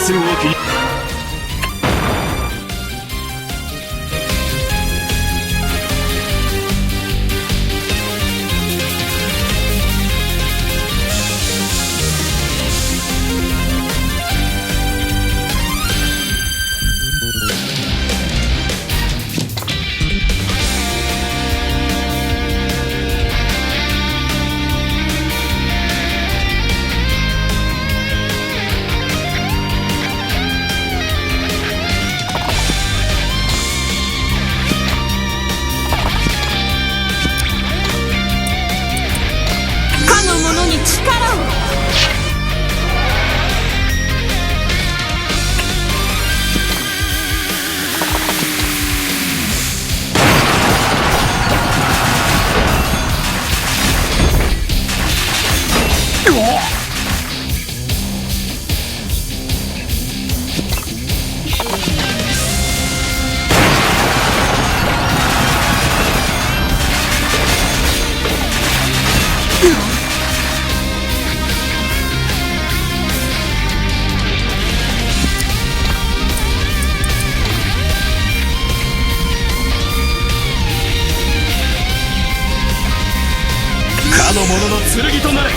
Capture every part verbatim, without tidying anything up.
する大きい。 かの者に力を。 かの者の剣となれ。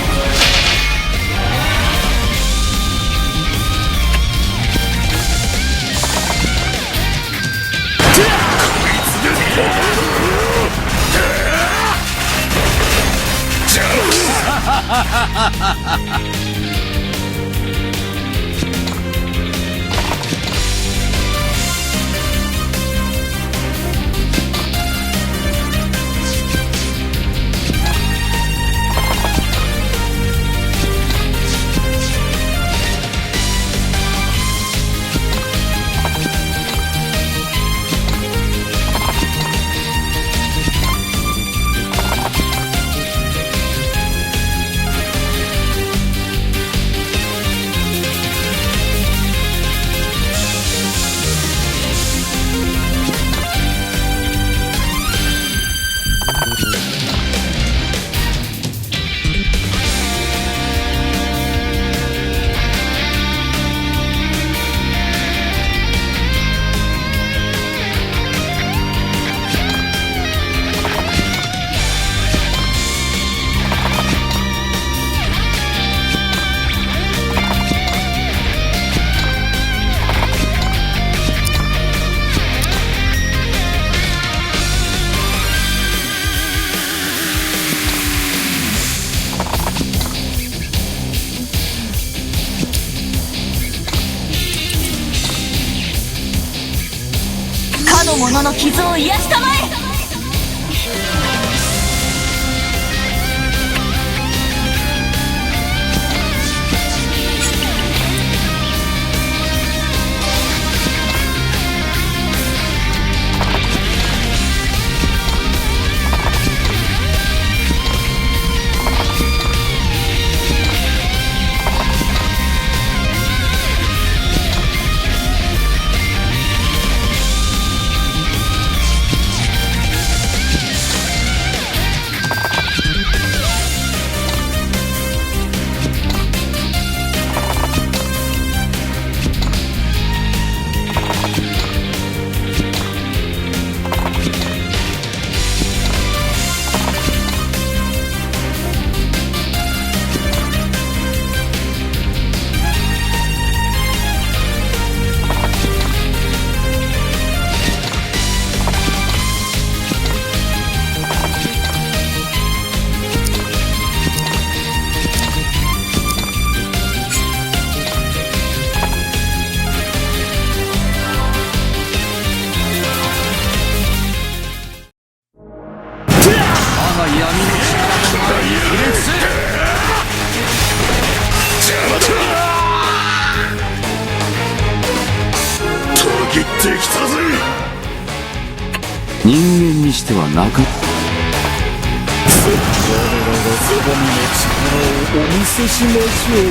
かの者の傷を癒したまえ。 我が闇の力の前にひれ伏せ。邪魔だ。たぎってきたぜ。人間にしてはなか。我らが相模の力をお見せしましょう。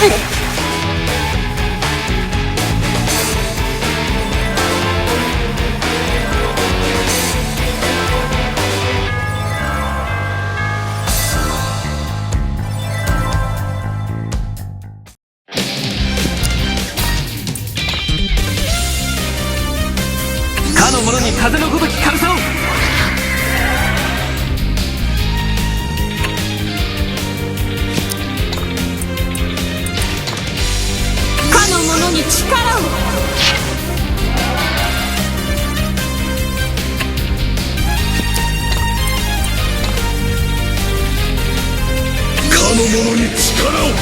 こ風のごとき辛さを。かの者に力を。かの者に力を。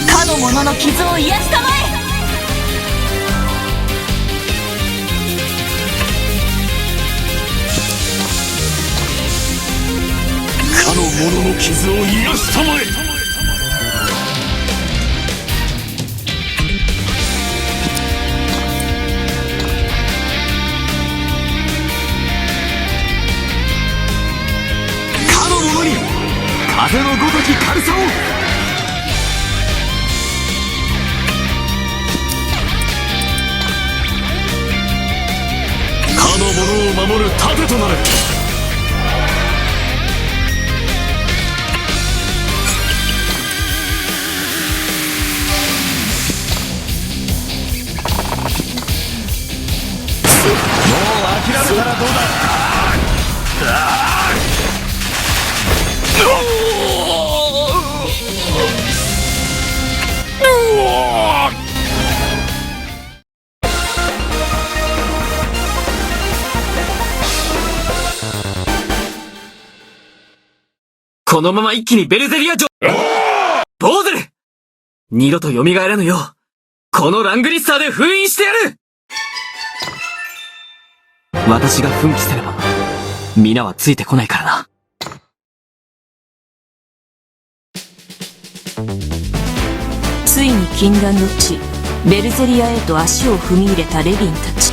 かの者の傷を癒したまえ。かの者の傷を癒したまえ。かの者に風のごとき軽さを。かの者を守る盾となれ。もう諦めたらどうだ。このまま一気にベルゼリア城、ボーゼル、二度と蘇らぬよう、このラングリッサーで封印してやる。私が奮起すれば、皆はついてこないからな。ついに禁断の地、ベルゼリアへと足を踏み入れたレビンたち。